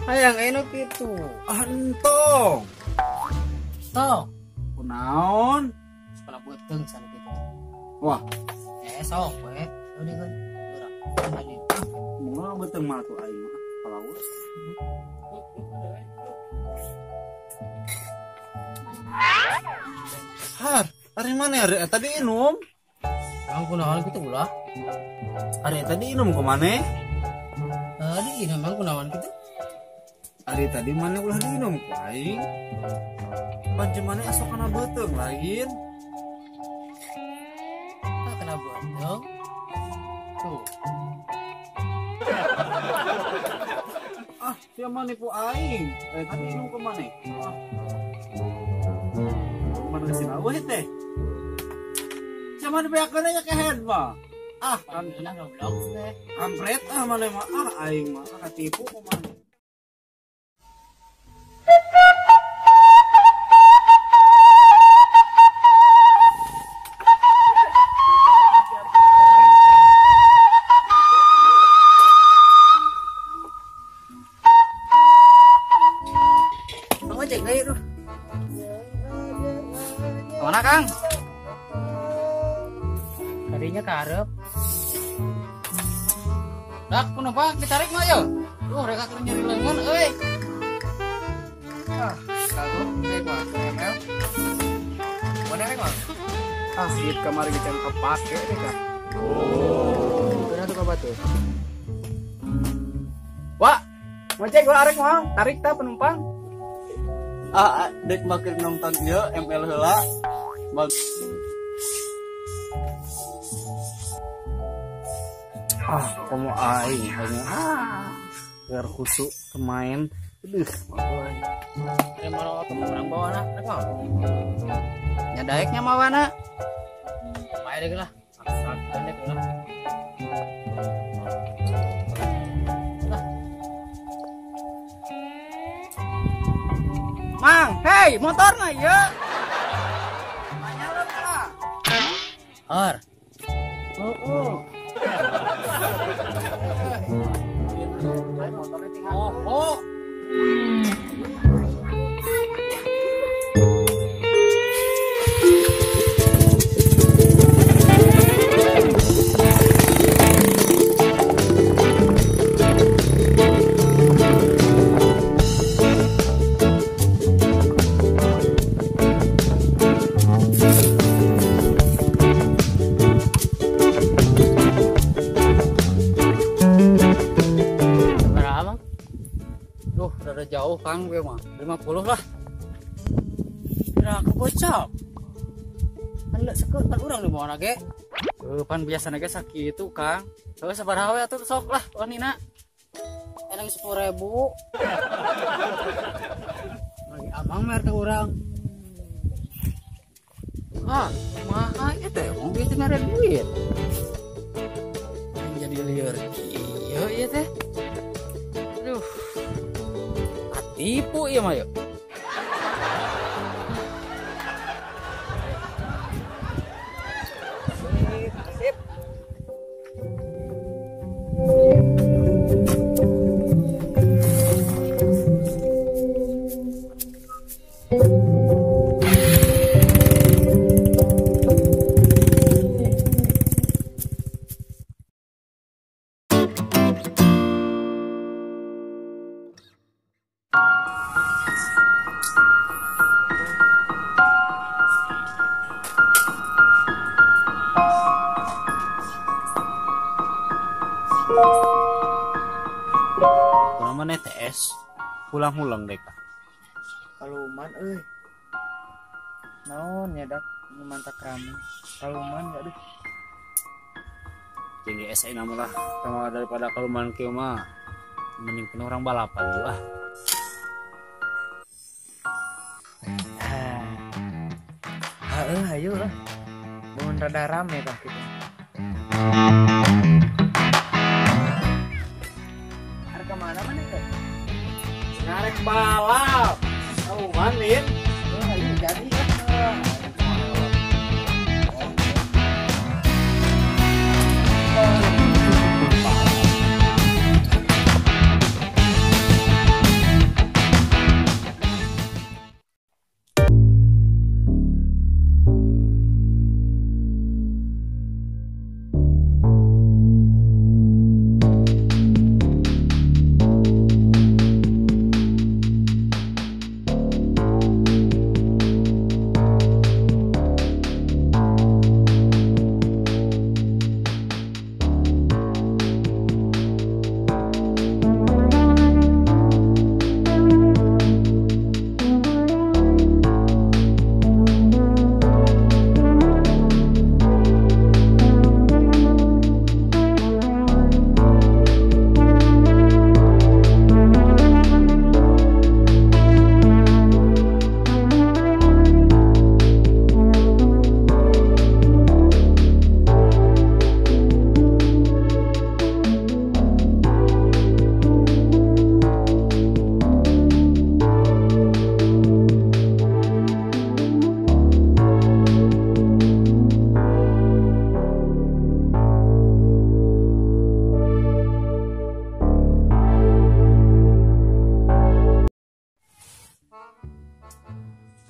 Hayang anu kitu. Entong. Tong. Kunaon? Sekolah beuteung sana kitu. Wah. Sok we. Udah kan. Urang. Moal beuteung mah tuh aing mah. Palawas. Har, ari mana ari eta diinum? Kang kunaon kitu ulah? Ari eta diinum ku maneh? Diinum mang kunaon kitu? Ari tadi mana ulah diinum ku aing? Pan maneh asok kana beuteung lain. Ah, kana beuteung. Tuh. Ah, sia mah nipu aing. Ari tadi inum ku maneh? Ah. Mana geus aweuh teh? Sia mah dibeakeun nya kehed mah. Ah, kan goblok teh. Kampret ah maneh mah. Ah, aing mah katipu ku maneh. Mana Kang? Tadinya karep. Dak penumpang ditarik mah yo. Duh, mereka keur nyeri leungeun euy. Ah, kagok rek mah ML. Mana rek mah? Ah, duit kamari ge can kepake deh kah. Oh. Kena tuh ka batu. Wah, ngojek gua arek mah, tarik ta penumpang. Ah, dek make nonton ieu ML heula. Ah, komo aing hanya ah, biar khusuk kemain. Aduh, Ada mana temen orang bawa na, rek mah. Nya daeknya mawana. Bae deui lah. Aksakeun dek lah. Lah. Mang, hei, motorna ieu. Manyalem lah. Har. Heeh. Oh, oh. Duh, rada jauh Kang gue mah. 50 lah. Kira aku bocap. Kan seukeut pan urang di mana ge? Pan biasana ge sakitu Kang. Heuh sabaraha we atuh sok lah wanina. Enang 10.000. Lagi amang mer ke urang. Ah, kumaha ieu teh? Wong bieu teh mere duit. Jadi lieur kieu ieu teh. Aduh. Tipu iya mah yuk. Sip, sip. Mana TS pulang-pulang deh kak. Kaluman euy. Naon ya dak nu mantak rame. Kaluman enggak deh. Tinggi SE nama lah sama daripada kaluman kieu mah mending penuh orang balapan tuh ah. Heeh, ayo lah. Mun rada rame tah kitu. Arek ka mana mana teh? Ngarek balap. Oh, manin. Oh, ini jadi kan.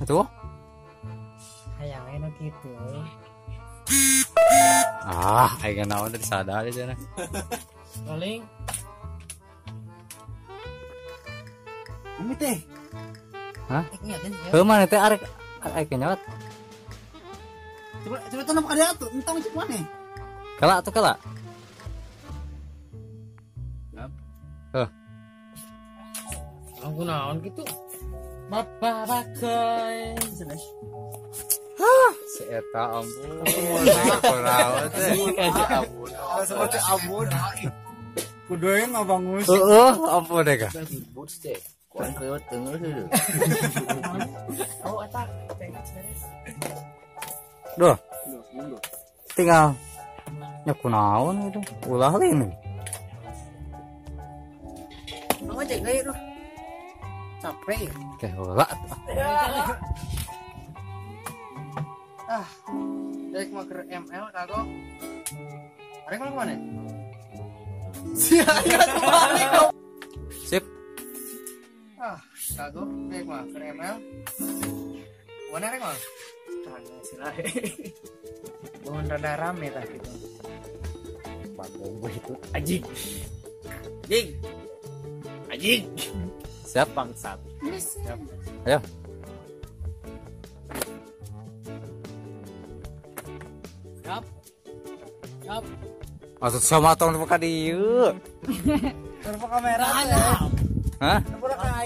Tuh. Hayang enak gitu. Ah, aing naon tadi sadar di sana. Rolling. Umi teh. Hah? Heuh mana teh arek arek nyawat. Coba coba tanam kada atuh, entong cek maneh. Kala atuh kala. Heuh. Aku naon gitu. Bapak bakai. Hah, si eta ampun. Kunaon teh? Ampun. Seperti ampun. Kudu ngabangus. Heeh, ampun deh ka. Kuan koyo teungeuh dulu. Oh, eta beres. Duh. Tinggal nya kunaon gitu. Ulah lain. Mau cek deui tuh. Capek. Oke, ulah. Ah, rek mah keur ML kagok. Arek mah kemana? Sia ya kembali kau. Sip. Ah, kagok rek mah keur ML. Mana rek mah? Tanya sila. Bangun rada rame tah gitu. Bagong gue itu anjing. Anjing. Anjing. Siap bangsat. Siap. Ayo. Siap. Siap. Maksud sama tong buka dieu. Nempo kamera. Hah?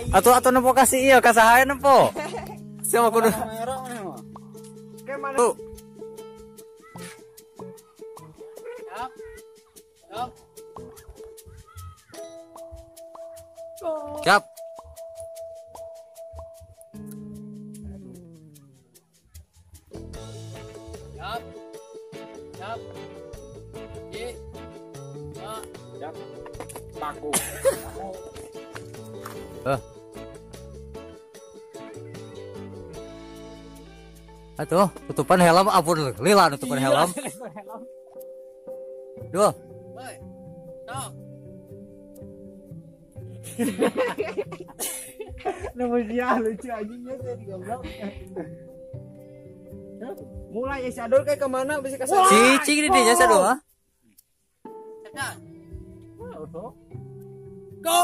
Atuh atuh nempo kasih ieu ka saha nempo. Siapa kudu? Kamera maneh mah. Ke mana? Tuh. Siap. Siap. Siap. Siap. Siap. Y. A. Siap. Paku. Atuh, tutupan helm ampun lila tutupan helm. Dua. Woi. Stop. Nama dia lucu anjingnya tadi goblok. Mulai si Adol kayak kemana bisa kasih. Cicing ini dia Adol ah. Go.